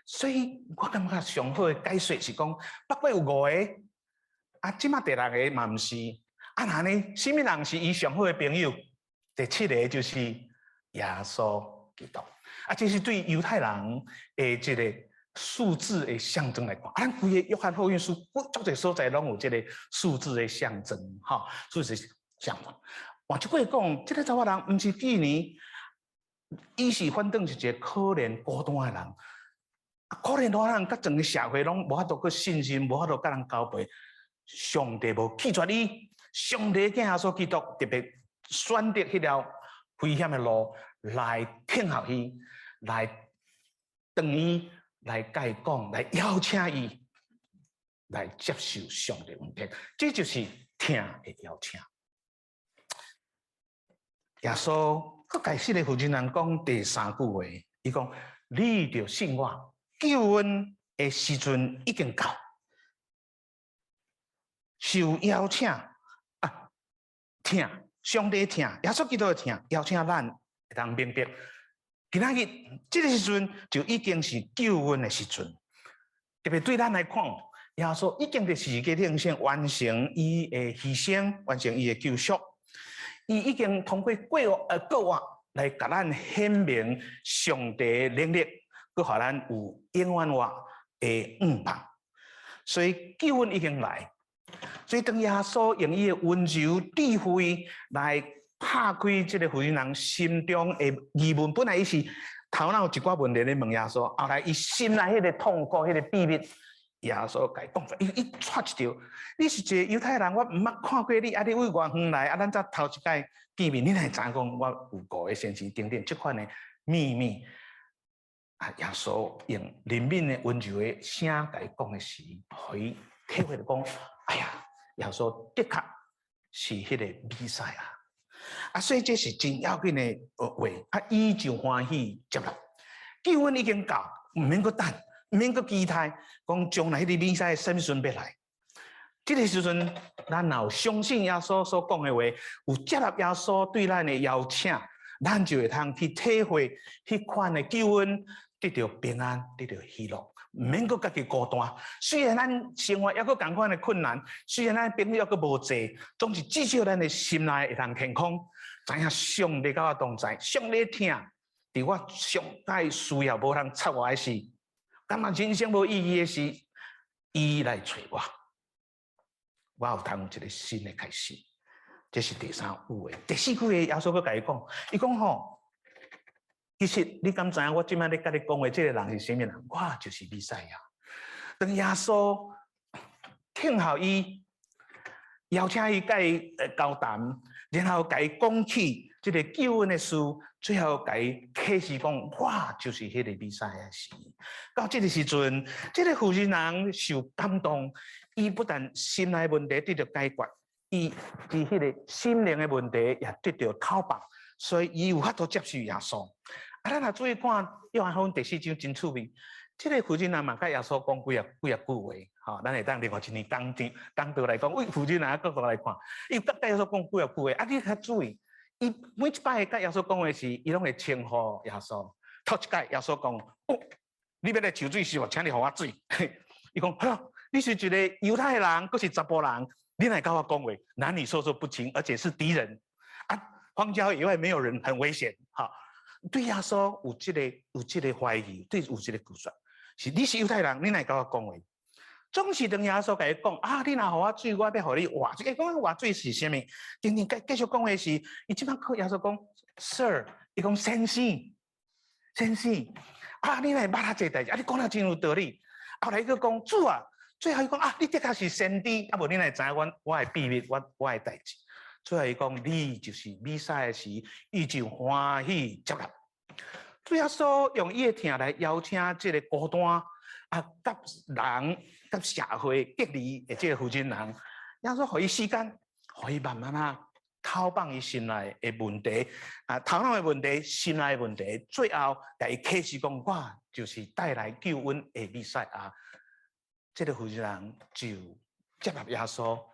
所以我感覺上好的解說是講，不過有五个，啊，這馬第六个嘛毋是，啊那呢，啥物人是伊上好的朋友？第七个就是耶穌基督，啊，這是對猶太人的這个數字的象徵來看，啊，咱規個約翰福音書，足濟所在攏有這个數字的象徵，吼，數字象徵。換一句話講，這个查某人毋是妓女。伊是反正是一个可憐孤單的人，啊，可憐孤單人，佮整个社會攏無法度閣信心，無法度佮人交陪。上帝無棄絕伊，上帝囝耶穌基督特別選擇彼條危險的路來聽候伊，來等伊，來共伊講，來邀請伊來接受上帝恩典，這就是疼的邀請。耶穌閣共這個婦人人講第三句話，伊講：你著信我，救恩的時陣已經到，受邀請啊，疼上帝疼，耶穌基督的疼，邀請咱會當明白，今仔日這個時陣就已經是救恩的時陣。特別對咱來看，耶穌已經佇十字架頂上完成伊的犧牲，完成伊的救贖。伊已經通過過活來共咱顯明上帝的能力，閣予咱有永遠活的向望。所以救恩已經來。所以當耶穌用伊的溫柔智慧來拍開這個婦人人心中的疑問，本來伊是頭腦一寡問題咧問耶穌，後來伊心內彼個痛苦、彼個秘密，耶穌共伊講出來，伊伊掣一著，你是一個猶太人，我毋捌看過你，啊，你對外遠來，啊，咱才頭一擺見面，你哪會知影講我有五個先生等等這款的秘密？啊，耶穌用憐憫的溫柔的聲共伊講的時，予伊體會著講，哎呀，耶穌的確是彼個彌賽亞。啊，所以這是真要緊的話，啊，伊就歡喜接納。救恩已經到，毋免閣等，毋免閣期待，講將來彼個彌賽亞啥物時陣欲來。這個時陣，咱若有相信耶穌所講的話，有接納耶穌對咱的邀請，咱就會通去體會彼款的救恩，得著平安，得著喜樂，毋免閣家己孤單。雖然咱生活猶閣仝款的困難，雖然咱朋友猶閣無濟，總是至少咱的心內會通健康，知影上帝佮我同在，上帝疼，佇我上蓋需要無人插我的時，感覺人生無意義的時，伊來揣我，我有通有一個新的開始。這是第三句話，第四句話耶穌閣共伊講，伊講吼，其實你敢知影我這擺咧共你講的這個人是啥物人？我就是彌賽亞。當耶穌聽候伊，邀請伊共伊交談，然後共伊講起這個救恩的事，最後共伊啟示講，我就是彼個彌賽亞時。到這個時陣，這個婦人人受感動，伊不但心內問題得著解決，伊佇彼個心靈的問題也得著透放，所以伊有法度接受耶穌。啊，咱若注意看約翰福音第四章真趣味，這個婦人人嘛共耶穌講幾仔幾仔句話，吼，咱會當另外一年講講講道來講，為婦人人角度來看，伊有共耶穌講幾仔句話，啊，你較注意，伊每一擺共耶穌講話時，伊攏會稱呼耶穌。頭一擺耶穌講，哦，你欲來抽水是無？請你予我水。伊講，好，你是一個猶太人，閣是查埔人。你來共我講話，男女授受不親，而且是敵人啊！荒郊野外沒有人，很危險。哈，對耶穌有這個懷疑，對有這個拒絕，是你是猶太人，你來共我講話，總是當耶穌共伊講啊！你若予我水，我欲予你活水。講活水是啥物？定定繼續講的是，伊這擺閣耶穌講，Sir，伊講先生，先生，啊！你來捌遮濟代誌？啊！你講得真有道理。後來伊閣講主啊！最後伊講啊，你的確是先知，啊無你哪會知影阮我的秘密，我的代誌。最後伊講你就是彌賽亞時，伊就歡喜接納。主耶穌用伊的疼來邀請這個孤單啊，佮人佮社會隔離的這個婦人人，耶穌予伊時間，予伊慢慢仔透放伊心內的問題，啊頭腦的問題、心內的問題，最後共伊啟示講，我就是帶來救恩的彌賽亞。這個婦人就接納耶穌，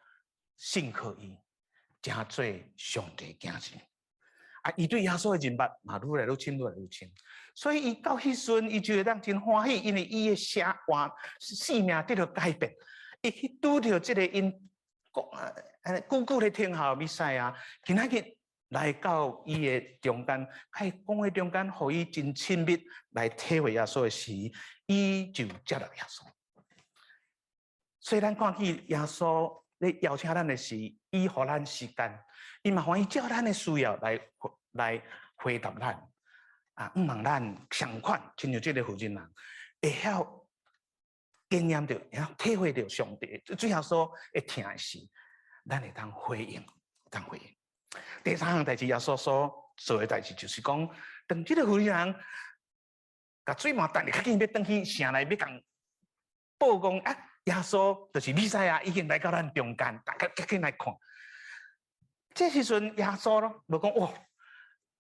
信靠伊，成做上帝囝兒。啊，伊對耶穌的認捌嘛，愈來愈深，愈來愈深。所以伊到彼時陣，伊就會當真歡喜，因為伊的生活性命得著改變。伊去拄著這個𪜶講久久咧聽候彌賽亞，今仔日來到伊的中間，喺講話中間，予伊真親密來體會耶穌的時，伊就接納耶穌。所以咱看見耶穌咧邀請咱的時，伊予咱時間，伊嘛歡喜照咱的需要來回答咱。啊，向望咱仝款，親像這個婦人人，會曉經驗著，會曉體會著上帝主耶穌的疼的時，咱會當回應，當回應。第三項代誌，耶穌所做的代誌，就是講，當這個婦人共水滿等，較緊欲轉去城內欲共報講啊，耶穌就是彌賽亞已經來到咱中間，大家趕緊來看。這時陣耶穌咯，無講哇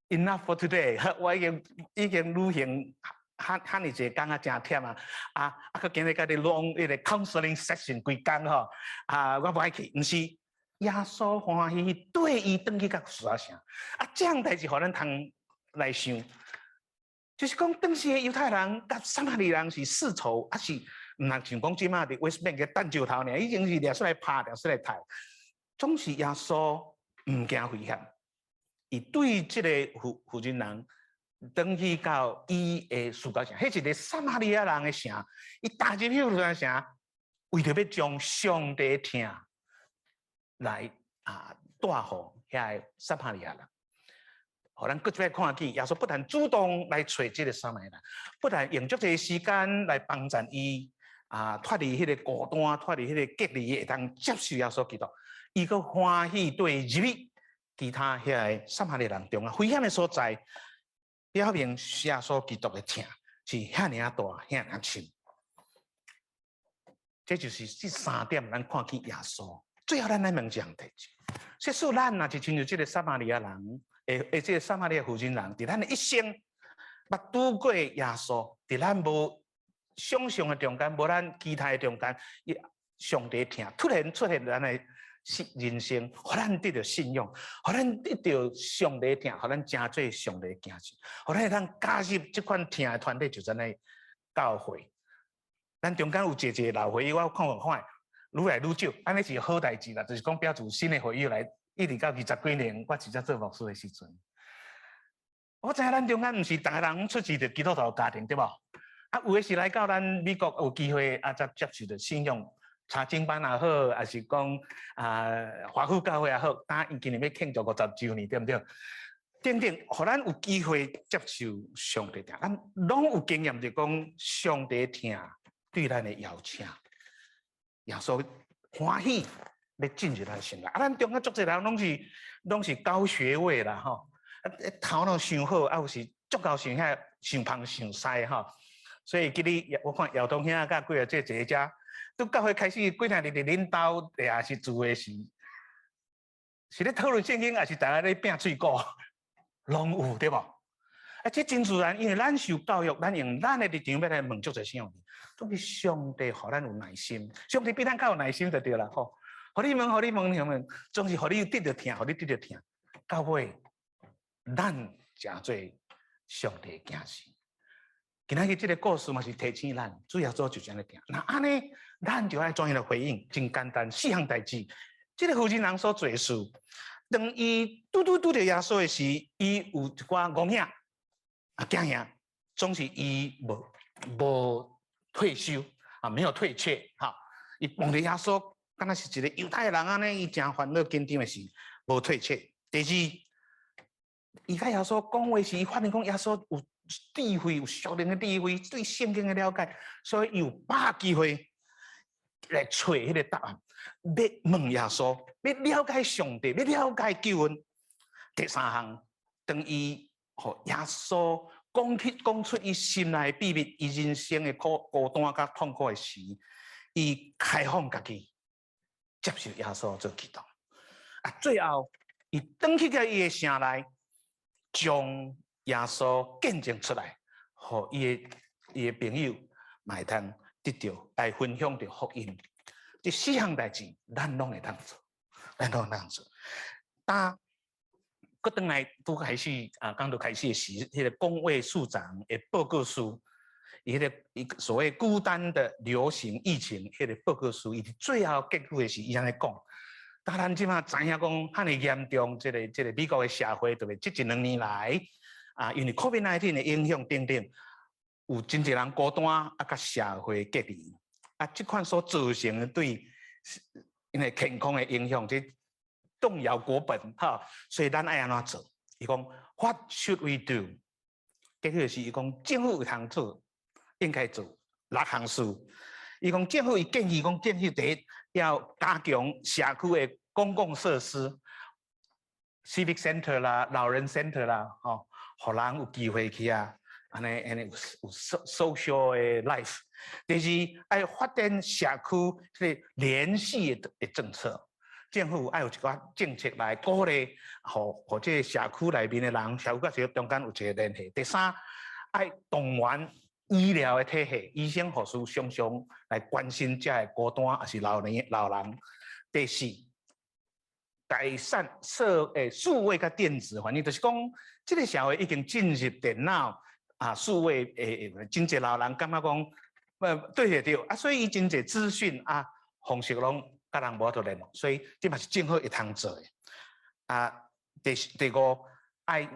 ，enough for today，我已經旅行遐遐爾濟工啊，誠忝啊，啊，閣今日共你攏彼個 counseling session 規工吼，啊，我無愛去，毋是耶穌歡喜綴伊轉去佮敘加城，啊，這項代誌予咱通來想，就是講當時的猶太人佮撒瑪利亞人是世仇，抑是毋通像講這馬佇 West Bank 個彈石頭爾，以前是掠出來拍，掠出來刣，總是耶穌毋驚危險，伊對這個婦人人轉去到伊的敘加城，彼一個撒瑪利亞人的城，伊踏入去敘加城，為著欲將上帝的疼來啊帶予遐個撒瑪利亞人，予咱閣一擺看見耶穌不但主動來揣這個撒瑪利亞人，不但用足濟時間來幫助伊啊脫離彼個孤單，脫離彼個隔離，會當接受耶穌基督，伊閣歡喜綴入去其他遐個撒瑪利亞人中啊，危險的所在，表明耶穌基督的疼是遐爾仔大，遐爾仔深。這就是這三點，咱看見耶穌。最後，咱來問一項代誌：假使咱若是親像這個撒瑪利亞人，欸，這個撒瑪利亞婦人人，佇咱的一生捌拄過耶穌，佇咱無想象的中間，無咱期待的中間，上帝疼突然出現咱的人生，予咱得著信仰，予咱得著上帝疼，予咱成做上帝囝兒，予咱會當加入這款疼的團體，就咱的教會。咱中間有濟濟老會友，我看看，愈來愈少，按呢是好代誌啦，就是講表示新的會友來，一直到二十幾年，我直接做牧師的時陣。我知影咱中間毋是逐个人出自佇基督徒家庭，對無？啊，有的是來到咱美國有機會啊，才接受著信仰，查經班也好，抑是講啊華府教會也好，當𪜶今年欲慶祝50週年，對毋對？等等，予咱有機會接受上帝疼，咱攏有經驗，就講上帝疼對咱的邀請，耶穌歡喜欲進入咱心內。啊，咱中間足濟人攏是高學位啦，吼，啊，頭腦傷好，啊，有時足夠想遐想芳想西吼。所以記得我看姚東兄佮幾个這坐遮，拄教會開始幾若日佇恁兜，也是住的時，是咧討論聖經，抑是大家咧拚喙鼓，攏有對無？啊，這真自然，因為咱受教育，咱用咱的立場欲來問足濟啥問題，總是上帝予咱有耐心，上帝比咱較有耐心就對啦吼。予你問，予你問，問，總是予你得著疼，予你得著疼，到尾咱成做上帝的囝兒。今仔日這個故事嘛是提醒咱，主耶穌就按呢疼。若按呢，咱就愛怎樣來回應？真簡單，四項代誌。這個婦人人所做的事，當伊拄拄拄著耶穌的時，伊有一寡戇影啊驚嚇，總是伊無退縮啊，沒有退卻。哈，伊碰著耶穌，敢若是一個猶太人按呢，伊誠煩惱緊張的時，無退卻。第二，伊佮耶穌講話時，伊發現講耶穌有智慧，有屬靈的智慧，對聖經的了解，所以伊有把握機會來揣彼個答案，欲問耶穌，欲了解上帝，欲了解救恩。第三項，當伊予耶穌講起講出伊心內的秘密，伊人生的苦孤單佮痛苦的時，伊開放家己，接受耶穌做基督。啊，最後伊轉去到伊的城內，將耶穌見證出來，予伊的朋友嘛會當得著來分享著福音。這四項代誌，咱攏會當做，咱攏會當做。當閣轉來拄開始啊，講到開始的時，彼個公衛署長的報告書，伊彼個伊所謂孤單的流行疫情，彼個報告書，伊佇最後結句的時，伊按呢講。當咱這馬知影講遐爾嚴重，這個美國的社會，特別這一兩年來，啊，因為 COVID-19 的影響等等，有真濟人孤單啊，佮社會隔離，啊，這款所造成的對𪜶的健康的影響，這動搖國本，哈，所以咱愛按怎做？伊講 What should we do？結果是伊講政府有通做，應該做六項事。伊講政府伊建議講政府第一要加強社區的公共設施，civic center 啦、老人 center 啦，吼，予人有機會去啊，按呢按呢有有 social 的 life。第二，愛發展社區這个聯繫的政策，政府愛有一寡政策來鼓勵，予予這个社區內面的人，社區佮社區中間有一個聯繫。第三，愛動員醫療的體系，醫生護士常常來關心遮个孤單抑是老年老人。第四，改善社數位佮電子環境，就是講，這个社會已經進入電腦啊，數位的，真濟老人感覺講，對對對，啊，所以伊真濟資訊啊方式攏佮人無法度聯絡，所以這嘛是政府會通做的。啊，第五，愛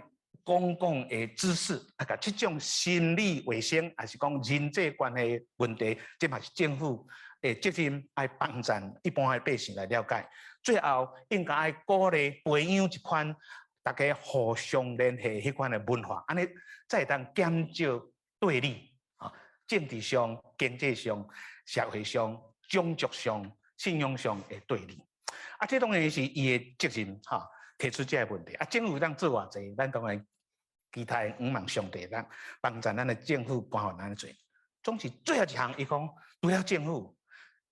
公共的知識啊，共這種心理衛生，抑是講人際關係問題，這嘛是政府的責任，愛幫助一般的百姓來了解。最後應該愛鼓勵培養一款大家互相聯繫彼款的文化，按呢才會當減少對立啊，政治上、經濟上、社會上、種族上、信仰上的對立。啊，這當然是伊的責任哈，提出這个問題。啊，政府當做偌濟，咱當然期待仰望上帝，咱幫助咱的政府官員按呢做。總是最後一項，伊講除了政府，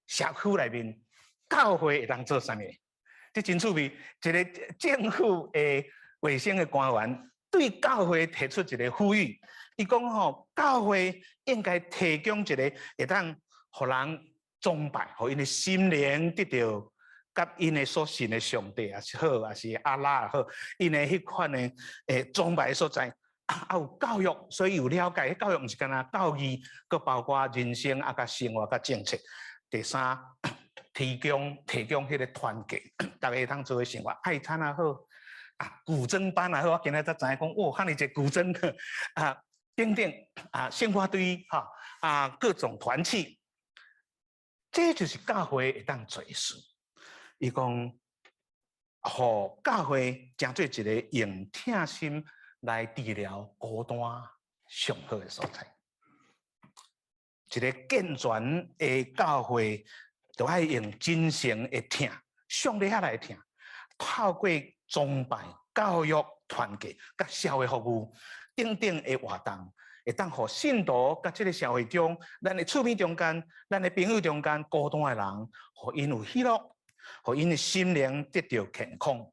社區內面教會會當做啥物？這真趣味，一个政府的衛生的官員對教會提出一个呼籲，伊講吼，教會應該提供一个會當予人崇拜，予𪜶的心靈得著佮𪜶的所信的上帝也是好，抑是阿拉也好，𪜶的彼款的崇拜的所在，啊，有教育，所以有了解。彼教育毋是干焦教義，閣包括人生啊，佮生活佮政策。第三，提供彼个團契，逐家會通做伙生活，愛餐也好，啊，古箏班也好，我今日才知影講，哦，遐爾濟古箏啊，等等啊，聖歌隊哈啊，各種團契，這就是教會會當做事。伊講，予教會成做一个用疼心來治療孤單上好的所在。一个健全的教會，就愛用真誠的疼，上帝遐來疼，透過崇拜、教育、團契、佮社會服務等等的活動，會當予信徒佮這个社會中，咱的厝邊中間、咱的朋友中間孤單的人，予𪜶有喜樂，予𪜶的心靈得著健康。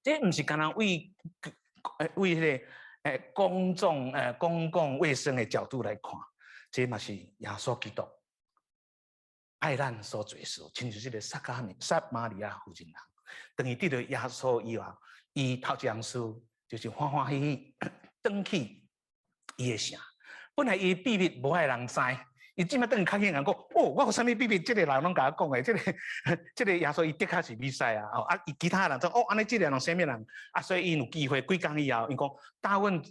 這毋是干焦為彼个公共衛生的角度來看，這嘛是耶穌基督愛咱所做事，親像這个撒瑪利亞婦人，當伊得著耶穌以後，伊頭一項事就是歡歡喜喜轉去伊的城。本來伊秘密無愛人知，伊這擺轉去較緊人講，哦，我有啥物秘密？這个人攏共我講的，這个耶穌伊的確是彌賽亞哦。啊，伊其他人講，哦，按呢這个人啥物人？啊，所以伊有機會幾工以後，伊講，當阮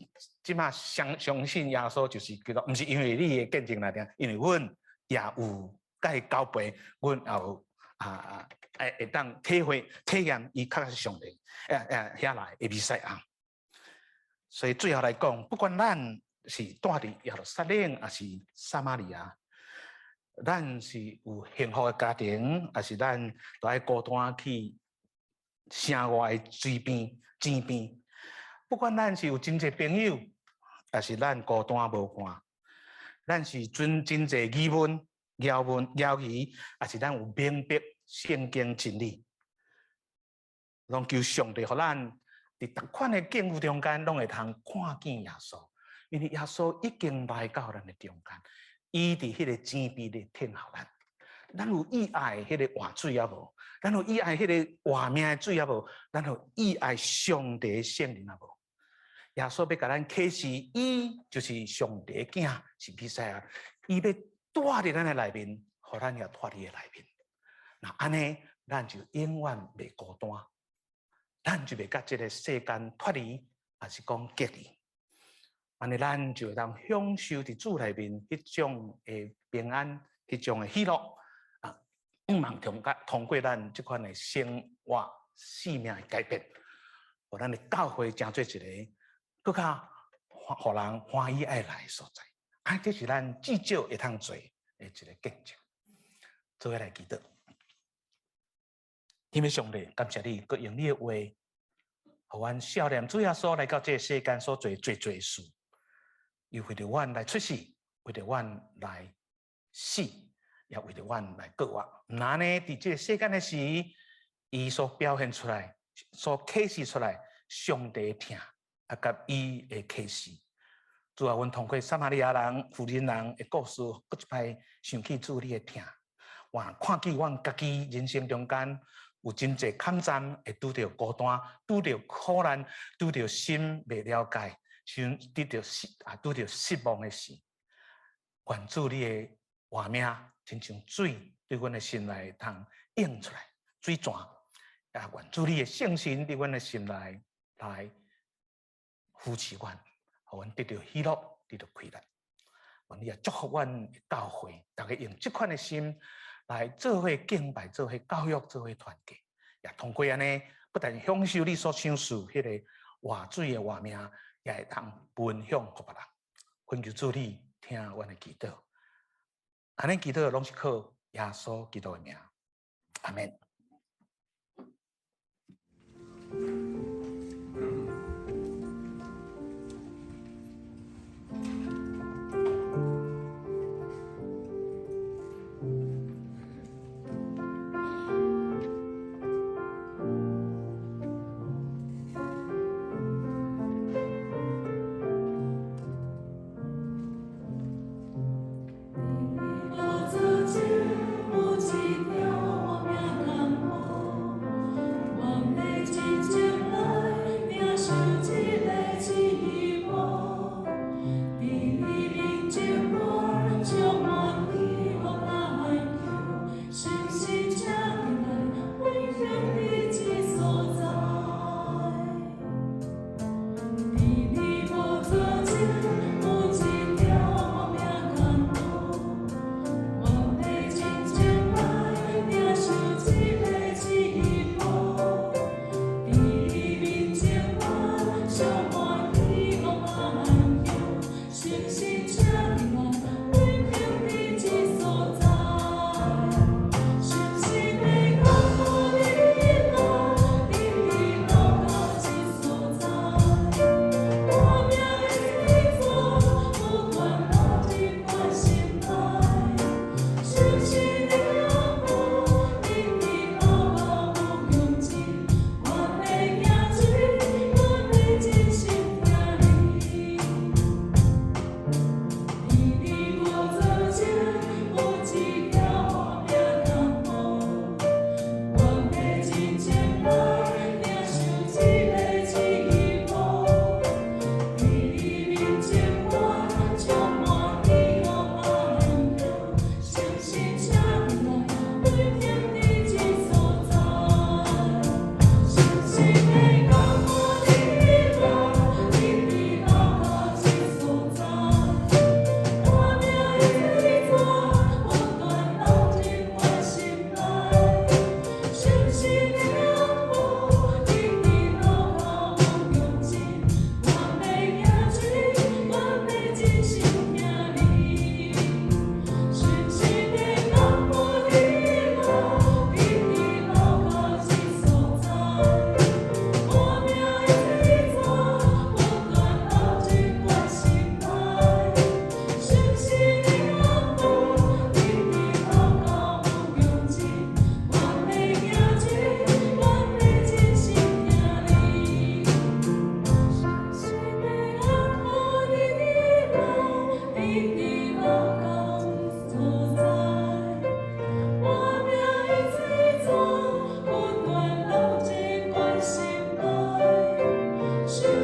這擺相信耶穌就是基督，毋是因為你的見證來聽，因為阮也有佮伊交陪，阮也有啊會當體會體驗伊確實是上帝，遐來的彌賽亞。所以最後來講，不管咱是住佇耶路撒冷，抑是撒瑪利亞，咱是有幸福的家庭，抑是咱都愛孤單去城外的水邊、井邊。不管咱是有真濟朋友，抑是咱孤單無伴，咱是準真濟疑問、疑問、猶疑，抑是咱有明白聖經真理，攏求上帝予咱佇逐款的境遇中間，攏會通看見耶穌，因為耶穌已經來到咱的中間，伊佇彼个井邊咧等候咱。咱有意愛彼个活水抑無？咱有意愛彼个活命的水抑無？咱有意愛上帝聖靈抑無？耶穌欲共咱啟示，伊就是上帝的囝，是彌賽亞，伊欲住佇咱的內面，予咱也住佇伊的內面。若按呢，咱就永遠袂孤單，咱就袂佮這个世間脫離，抑是講隔離。按呢，咱就會當享受佇主內面彼種的平安，彼種的喜樂啊！仰望通過咱這款的生活、生命的改變，予咱的教會成做一个閣較予人歡喜愛來的所在。啊，這是咱至少會通做的一个見證。做伙來祈禱。天父上帝，感謝你，閣用你的話，予予阮少年主耶穌來到這个世間所做濟濟事，伊為著阮來出世，為著阮來死，也為著阮來復活。毋但呢，佇這个世間的時，伊所表現出來、所啟示出來，上帝的疼，啊，佮伊的啟示。主啊，阮通過撒瑪利亞人、婦人人的故事，閣一擺想起主你的疼。我看見阮家己人生中間有真濟坎站，會拄著孤單，拄著苦難，拄著心袂了解，想得著失啊，拄著失望的時。願主你的活命，親像水對阮的心內通湧出來，水泉。啊，願主你的聖神佇阮的心內來扶持阮，予阮得著喜樂，得著快樂。願你也祝福阮的教會，逐家用這款的心來做伙敬拜、做伙教育、做伙團結，也通過按呢，不但享受你所賞賜彼个活水的活命，也會通分享予別人。懇求主你聽阮的祈禱，按呢祈禱攏是靠耶穌基督的名，阿們。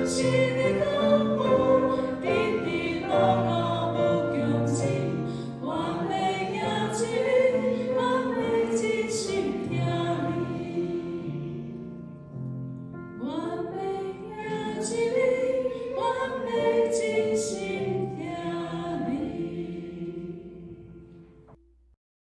心的